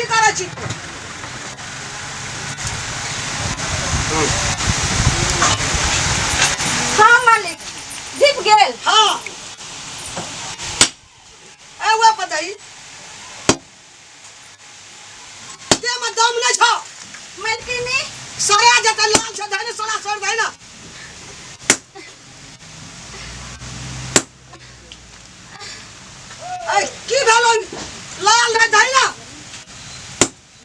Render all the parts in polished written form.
अथी करै छी तू। हाँ मालिक धीप गेल। हाँ ए उहे पर दही देह में दम नहीं छौ। मालकिनी सड़ा जेतै लाल छै दही ने सड़ा सड़ दही ने। ए की भेलो लाल रे दही ना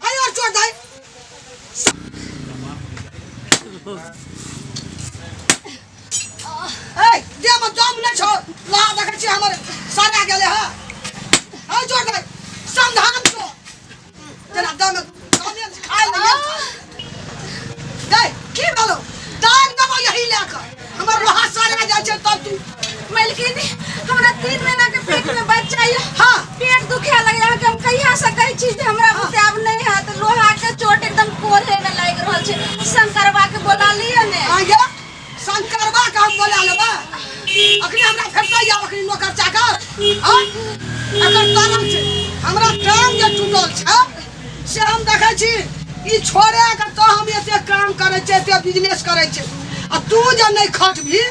आई और चोट दही। ए देह में दम नहीं छौ लाल देखै छी हमर सड़ा गेलै हँ आई चोट दही समधान छौ जेना दम दमे खाय लगे गई की भेलो दाग देबो यही लए कऽ हमर लोहा सड़ा जाइ छै तब तू। मालकिनी हमरा 3 महीना के पेट में बच्चा ये। हाँ। पेट दुखे लगे अहाँ के हम कहिया से कहै छी जे हमरा बुते आब नहीं हैत लोहा के चोट एकदम कोढ़े में लागि रहल छै शंकरबा के बोला लिअ ने। आगे शंकरबा के हम बोला लेबै अखनी हमरा भेटतै आब अखनी नौकर चाकर। हाँ एकर तरल छै हमरा टांग जे टूटल छै से हम देखै छी ई छोड़े के तो हम एते काम करै छियै एते बिजनेस करै छियै आ तू जे नहीं खटबही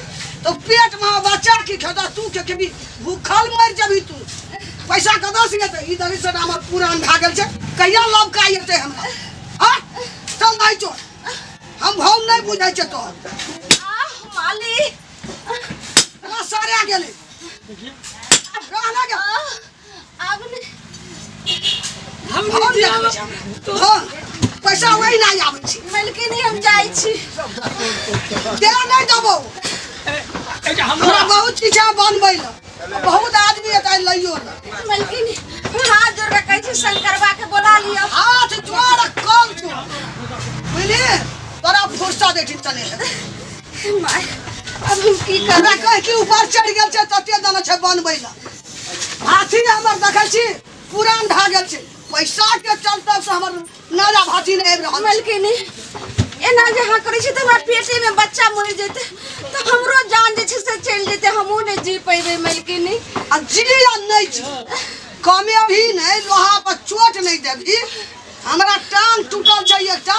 तो पेट में बच्चा की खेता तू के खेबी भूखल मरि जेबही तू पैसा कतऽ से एतै ई दरी से हमर पुरान भए गेल छै कहिया लबका एतै हमरा। हाँ चल नहीं चोर हम भाव नहीं बुझै छै तोहर। आह मालिक हमरा सड़ा गेलै रहना गे। आब नहीं हम हम नहीं नहि आबै छै हमरा। हाँ पैसा वही नहीं आबै छै। मालकिनी हम जाइ छी। दे नहीं देबौ। एकटा हमरा हमरा बहुत चीज छै बनबै लए बहुत आदमी एतै लैयो लए। मालकिनी हम हाथ जोड़ के कहै छी शंकरबा के बोला लिअ। हाथ जोड़ आ कल जोड़ बुझली तोरा फुर्सत एठिन चले हेतै। माय अब हम की हमरा करबै। कह कि ऊपर चढ़ि गेल छै तते देने छै बनबै लए हाथी हमर देखै छी पुरान भए गेल छै पैसा के चलते से हमर नाला भाती नहि आबि रहल छै। मालकिनी एना जे अहाँ करै छी तऽ हमरा पेटे में बच्चा मरि जेतै तऽ हमरो जान जे छै से चलि जेतै हमहूँ नहि जी पेबै मालकिनी। आ जी आ नहि जी कमेबही नहि लोहा पर चोट नहि देबही हमरा टांग टूटल छै एकटा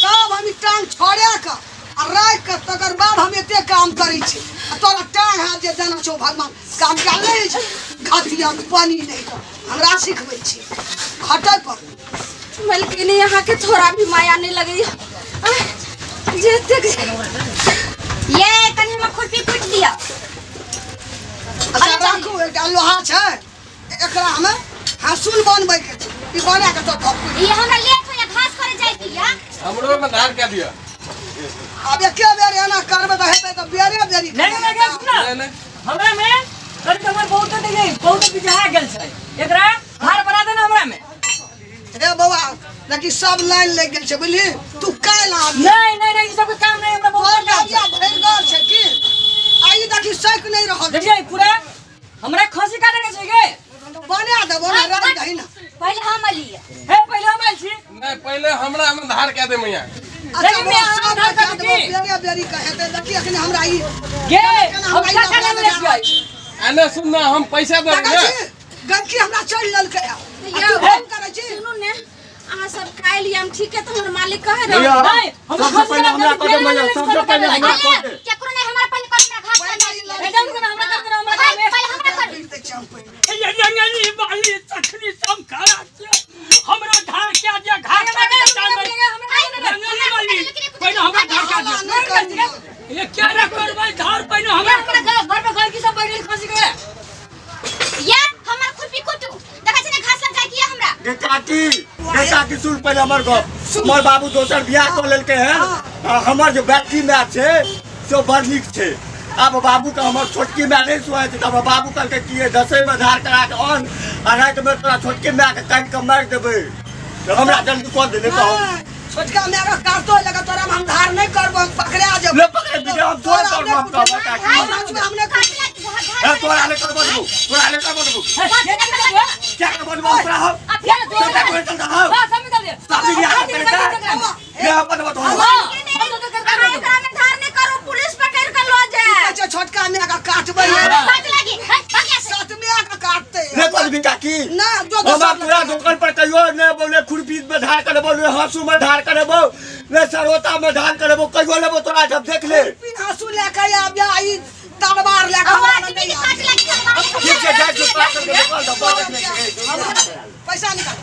तब हम ई टांग छोड़ा कऽ आ राखि कऽ तकर बाद हम एते काम करै छी आ तोरा टांग हाथ जे देना छौ भगवान काम कयल नहि होइ छै घटिया पानि नहि कऽ हमरा सिखबै छी खटै पर। मालकिनी अहाँ के थोड़ा भी माया नहीं लगैया जे एतेक ये कनी हमरा खुरपी कुटि दिअ। अच्छा राखू एकटा लोहा छै एकरा हमें हँसुल बनबै के छै ई बना के तो धप ई हमरा लेट होइया घास करे जाय के या। हमरो में धार कए दिअ। आब एके बेर एना करबै तऽ हेतै तऽ बेरे बेरी नहीं नहीं नहीं सुन ना। नहीं, नहीं। हमरा में कनी तऽ हमर बहुत देखिए बहुत बिजहा गेल छै एकरा धार बना देना हमरा में। हे बौआ लेकिन सब लाइन लागि गेल छै बुझली तू काल्हि आबी। नहीं नहीं नहीं ई सब के काम नहीं हमरा बहुत तोहर काम छै। गाड़िया भरि गेल छै की आ ई देखी सैक नहीं रहल छै। देखिए पूरा हमरा खसी काटे के छै गे। बना देबो ना राख दही ना। पहिले हम अलियै। हे पहिले हम आयल छी। नहीं पहिले हमरा में धार कए दे मैया। अच्छा, लेकिन बौआ, मैं अहाँ सब धार कए कए देबो, दी। बेरे बेरी कहेतै देखी अखनी हमरा ई गे केना हम हमरा ई का का लफड़ा लेने लगा छियै? रहल छै। एने सुन ना हम पैसा देबै देखै ने। छी गंदगी हमरा चढ़ि लेलकै आ यौ, तू फोन करै छी। सुनू ने अहाँ सब काल्हि हम ठीके तऽ हमर मालिक कहै रहल। भैया, नहीं, हम सबसे खसी पहिले हमरा काटे कऽ दे मैया, के सबसे पहिले हमरा कऽ दे। केकरो नहीं हमरा पहिले कर हमरा घास पहिले ई ए, जाउ ने, हमरा कर दे, हमरा कर दे। पहिले हमरा कर। पीट दै छै हम पहिले। ये रंगली वाली सखनी शंकरा से हमरा धार क्या दिया घास काटे के टाइम में। रंगली वाली पहिले हमरा धार क्या दिया। नहीं करू। ये क्या ना करबै धार पहिले हमरा हमरा घर पर घर की सब बैठ गेल खसी के। या हमर खुरपी कुटू देखै छी ने घास लग जाय किया हमरा। गे काकी गे काकी सुन पहिले हमर गप। हमर बाबू दोसर बियाह कऽ लेलकै हन आ हमर जे बैटरी my छै से बड़ नीक छै। आब बाबू के हमर छोटकी my नहि सुहाय छै तऽ हमर बाबू कहलकै कि ये दसैमे धार करा के आन आ रातिमे तोरा छोटकी मायके काटि कऽ मारि देबै तऽ हमरा जल्दी कऽ दे नहि तऽ हम छोटका माय के काटतो लगा तोरा हम धार नहीं करबो हम पकड़ा जेबो। ले पकड़े बिना हम तोरा तोरा करबो हम कहबो काकी। हम राजू हम नहीं करबो। ए, तोरा ले करबो देबो, तोरा ले करबो देबो। क्या करबो देबो तोरा हम? छोटा कोई चलता हम। बस हम निकल दिए। सामने भी आके करे का? ले हम बनबो तो हम। हम तो कर अहाँ एकरा में धार नहीं करू पुलिस पकड़ के लऽ जायत। अच्छा छोटका माय के काटबै। बात लागी है भाग्य से। सात माय के काटतै। ले कर भी काकी। ना, जो हम दोसर तोरा दुकान पर कहियो ने बोले खुरपी पीठ में धार करेबो, ने हंसू में धार करेबो, ने सरोता में धार करेबो, कहियो लेबो तोरा जब देख ले। हंसू लए के आब या ई तलवार लए के हमरा हमरा आदमी नहि के आब। काट लागी हमरा। ठीक छै, जाइ छी तोरा सबके निकाल दऽ, बात नहि छै। पैसा निकाल।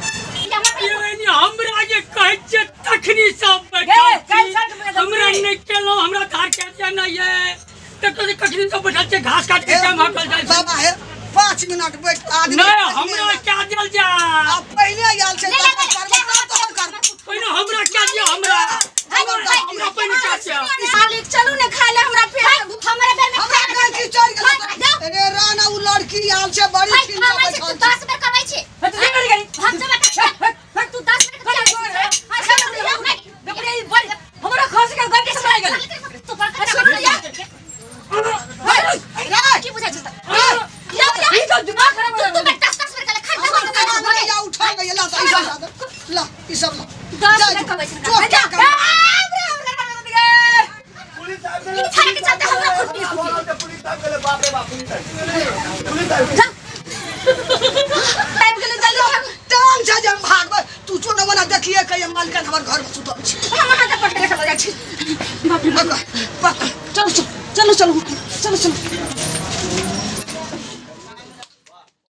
ये हमरा जे कहै छियै तखनी सब बैठल गे, छी। कैंसर के बेटा हमरा नहि केलहुँ, हमरा धार के दिया नहि ये तऽ कखनी सब बैठल छियै, घास काट के टाइम हटल जाइ छै। बाबा हे, 5 मिनट बैठ आदमी। नहि, हमरा क्या देल जाय? आब पहिले आयल छै ले, ले, तकर ले, करबै तब तोहर करबै। पहिने हमरा क्या दिया, हमरा हमरा पहिने क्या दिया? मालिक, चलू ने खाय ले, हमरा पेट में भूख। हमरा बेर में हमरा कहै छी चढ़ि गेल। अरे राना, उ लड़की आयल छै बड़ी हाय, छीन के खाबै छै, बैठल तू छै। 10 बेर कबै छै। तू की करी करी? हम जब तू 10 बेर कबै छै। बाप रे, ई बड़ हमरा खस के गल के समय गेल। तू बड़का रे, की बुझै छै या या। ई तो दिमाग खराब हो तू गेल। बेर 10 10 बेर कले खा। हमर टांग नहि या उठा गई। ला तऽ ई सब ला, ला ई सब ला। 10 जा, बेर कबै छै। जो क्या कर। पुलिस आबि गेलै। ई छाड़े के चलते हमरा खुरपी। पुलिस आबि गेलै, बाप रे बाप, पुलिस आबि गेलै, पुलिस आबि गेलै। आबि गेलै, जल्दी भागू। टांग छै जे हम भागबै? तू चो न बना देखिए के मालकन हमर घर में सुतल छै। हम अहाँके पकड़े के लऽ जाइ छी। बाप रे। पकड़ पकड़। चलू चलू चलू चलू चलू चलू।